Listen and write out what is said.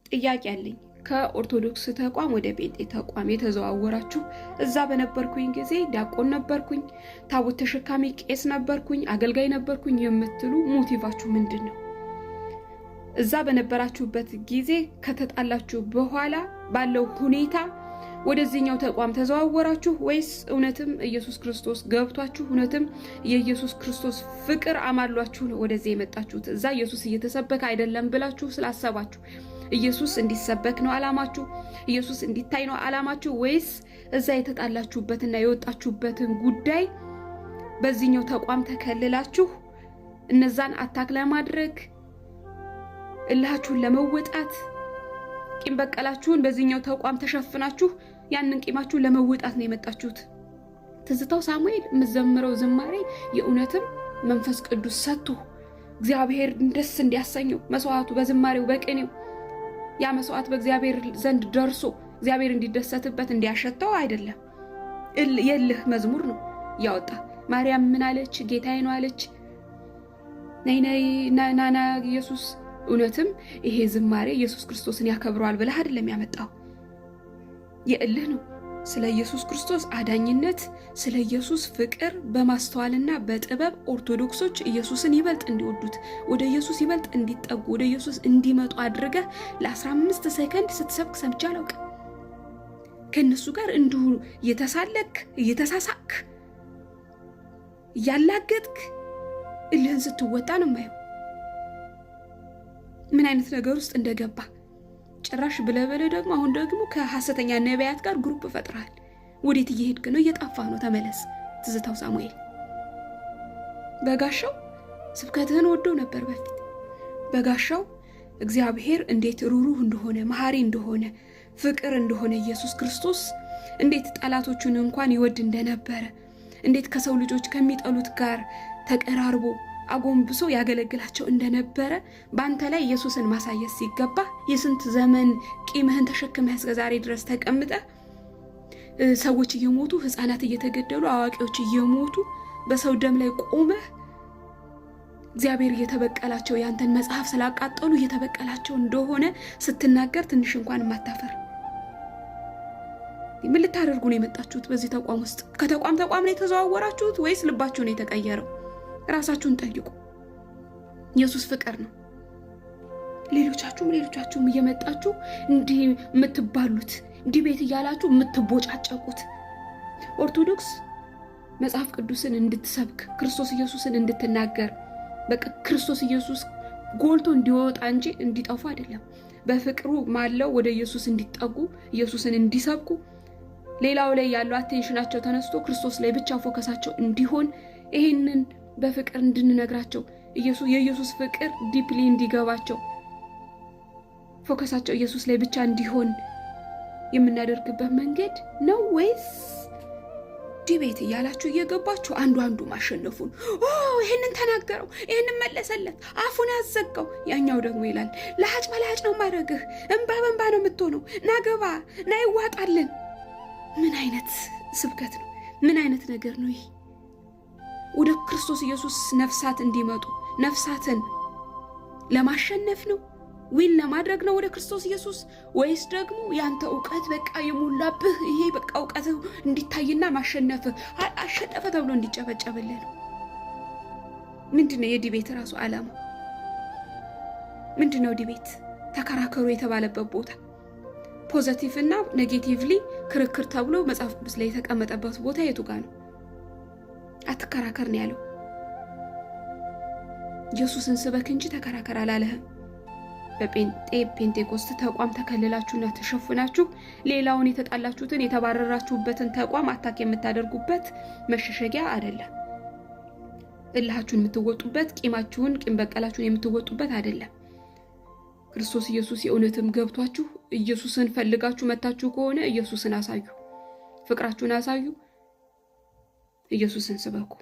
ጥያቄ አለኝ። ከኦርቶዶክስ ተቋም ወደ ጴንጤ ተቋም የተዘዋወራችሁ፣ እዛ በነበርኩኝ ጊዜ ዲያቆን ነበርኩኝ፣ ታቦት ተሸካሚ ቄስ ነበርኩኝ፣ አገልጋይ ነበርኩኝ የምትሉ motive ኣችሁ ምንድን ነው? እዛ በነበራችሁበት ጊዜ ከተጣላችሁ በኋላ ባለው ሁኔታ ወደዚህኛው ተቋም ተዘዋወራችሁ ወይስ እውነትም ኢየሱስ ክርስቶስ ገብቷችሁ፣ እውነትም የኢየሱስ ክርስቶስ ፍቅር አማሏችሁ ነው ወደዚህ የመጣችሁት? እዛ ኢየሱስ እየተሰበከ አይደለም ብላችሁ ስላሰባችሁ ኢየሱስ እንዲሰበክ ነው አላማችሁ? ኢየሱስ እንዲታይ ነው አላማችሁ? ወይስ እዛ የተጣላችሁበትና የወጣችሁበትን ጉዳይ በዚህኛው ተቋም ተከልላችሁ እነዛን attack ለማድረግ፣ እልሃችሁን ለመወጣት፣ ቂም በቀላችሁን በዚህኛው ተቋም ተሸፍናችሁ ያንን ቂማችሁን ለመወጣት ነው የመጣችሁት? ትዝታው ሳሙኤል፣ የምዘምረው ዝማሬ የእውነትም መንፈስ ቅዱስ ሰጥቶ እግዚአብሔር ደስ እንዲያሰኘው መስዋዕቱ በዝማሬው በቅኔው ያ መስዋዕት በእግዚአብሔር ዘንድ ደርሶ እግዚአብሔር እንዲደሰትበት እንዲያሸተው አይደለም። የእልህ መዝሙር ነው ያወጣ። ማርያም ምን አለች? ጌታዬ ነው አለች። ነይ ነይ ናና ኢየሱስ። እውነትም ይሄ ዝማሬ ኢየሱስ ክርስቶስን ያከብረዋል ብለህ አይደለም ያመጣው፣ የእልህ ነው። ስለ ኢየሱስ ክርስቶስ አዳኝነት፣ ስለ ኢየሱስ ፍቅር በማስተዋልና በጥበብ ኦርቶዶክሶች ኢየሱስን ይበልጥ እንዲወዱት፣ ወደ ኢየሱስ ይበልጥ እንዲጠጉ፣ ወደ ኢየሱስ እንዲመጡ አድርገህ ለ15 ሰከንድ ስትሰብክ ሰምቼ አላውቅም። ከእነሱ ጋር እንዲሁ እየተሳለክ፣ እየተሳሳክ፣ እያላገጥክ እልህን ስትወጣ ነው የማየው። ምን አይነት ነገር ውስጥ እንደገባ ጭራሽ ብለህ ብለህ ደግሞ አሁን ደግሞ ከሐሰተኛ ነቢያት ጋር group ፈጥረሃል። ወዴት እየሄድክ ነው? እየጠፋ ነው። ተመለስ። ትዝታው ሳሙኤል፣ በጋሻው ስብከትህን ወዶ ነበር በፊት። በጋሻው እግዚአብሔር እንዴት ሩሩህ እንደሆነ፣ መሐሪ እንደሆነ፣ ፍቅር እንደሆነ፣ ኢየሱስ ክርስቶስ እንዴት ጠላቶቹን እንኳን ይወድ እንደነበረ፣ እንዴት ከሰው ልጆች ከሚጠሉት ጋር ተቀራርቦ አጎንብሶ ያገለግላቸው እንደነበረ በአንተ ላይ ኢየሱስን ማሳየት ሲገባ የስንት ዘመን ቂምህን ተሸክመህ እስከ ዛሬ ድረስ ተቀምጠህ ሰዎች እየሞቱ፣ ህፃናት እየተገደሉ፣ አዋቂዎች እየሞቱ በሰው ደም ላይ ቆመህ እግዚአብሔር እየተበቀላቸው፣ ያንተን መጽሐፍ ስላቃጠሉ እየተበቀላቸው እንደሆነ ስትናገር ትንሽ እንኳን የማታፈር፣ ምን ልታደርጉ ነው የመጣችሁት? በዚህ ተቋም ውስጥ ከተቋም ተቋም ነው የተዘዋወራችሁት ወይስ ልባችሁ ነው የተቀየረው? ራሳችሁን ጠይቁ። ኢየሱስ ፍቅር ነው። ሌሎቻችሁም ሌሎቻችሁም እየመጣችሁ እንዲህ የምትባሉት፣ debate እያላችሁ የምትቦጫጨቁት፣ ኦርቶዶክስ መጽሐፍ ቅዱስን እንድትሰብክ፣ ክርስቶስ ኢየሱስን እንድትናገር፣ በቃ ክርስቶስ ኢየሱስ ጎልቶ እንዲወጣ እንጂ እንዲጠፉ አይደለም። በፍቅሩ ማለው ወደ ኢየሱስ እንዲጠጉ፣ ኢየሱስን እንዲሰብኩ፣ ሌላው ላይ ያለው attention ኣቸው ተነስቶ ክርስቶስ ላይ ብቻ focus ኣቸው እንዲሆን ይሄንን በፍቅር እንድንነግራቸው፣ የኢየሱስ ፍቅር deeply እንዲገባቸው፣ focus ኣቸው ኢየሱስ ላይ ብቻ እንዲሆን የምናደርግበት መንገድ ነው ወይስ debate እያላችሁ እየገባችሁ አንዱ አንዱ ማሸነፉን፣ ይሄንን ተናገረው፣ ይሄንን መለሰለት፣ አፉን አዘጋው፣ ያኛው ደግሞ ይላል ለሀጭ በለሀጭ ነው ማድረግህ፣ እንባ በእንባ ነው የምትሆነው፣ ናገባ ና ይዋጣልን። ምን አይነት ስብከት ነው? ምን አይነት ነገር ነው ይህ? ወደ ክርስቶስ ኢየሱስ ነፍሳት እንዲመጡ ነፍሳትን ለማሸነፍ ነው? Win ለማድረግ ነው ወደ ክርስቶስ ኢየሱስ ወይስ ደግሞ ያንተ እውቀት በቃ የሞላብህ ይሄ በቃ እውቀትህ እንዲታይና ማሸነፍህ አሸነፈ ተብሎ እንዲጨበጨብልህ ነው? ምንድን ነው የ debate ራሱ ዓላማ? ምንድን ነው debate ተከራከሩ የተባለበት ቦታ? Positive እና negatively ክርክር ተብሎ መጽሐፍ ቅዱስ ላይ የተቀመጠበት ቦታ የቱ ጋር ነው? አትከራከር ነው ያለው። ኢየሱስን ስበክ እንጂ ተከራከር አላለህም። በጴንጤ ፔንቴኮስት ተቋም ተከልላችሁና ተሸፍናችሁ ሌላውን የተጣላችሁትን የተባረራችሁበትን ተቋም attack የምታደርጉበት መሸሸጊያ አይደለም። እልሃችሁን የምትወጡበት፣ ቂማችሁን ቂም በቀላችሁን የምትወጡበት አይደለም። ክርስቶስ ኢየሱስ የእውነትም ገብቷችሁ ኢየሱስን ፈልጋችሁ መታችሁ ከሆነ ኢየሱስን አሳዩ፣ ፍቅራችሁን አሳዩ፣ ኢየሱስን ስበኩ።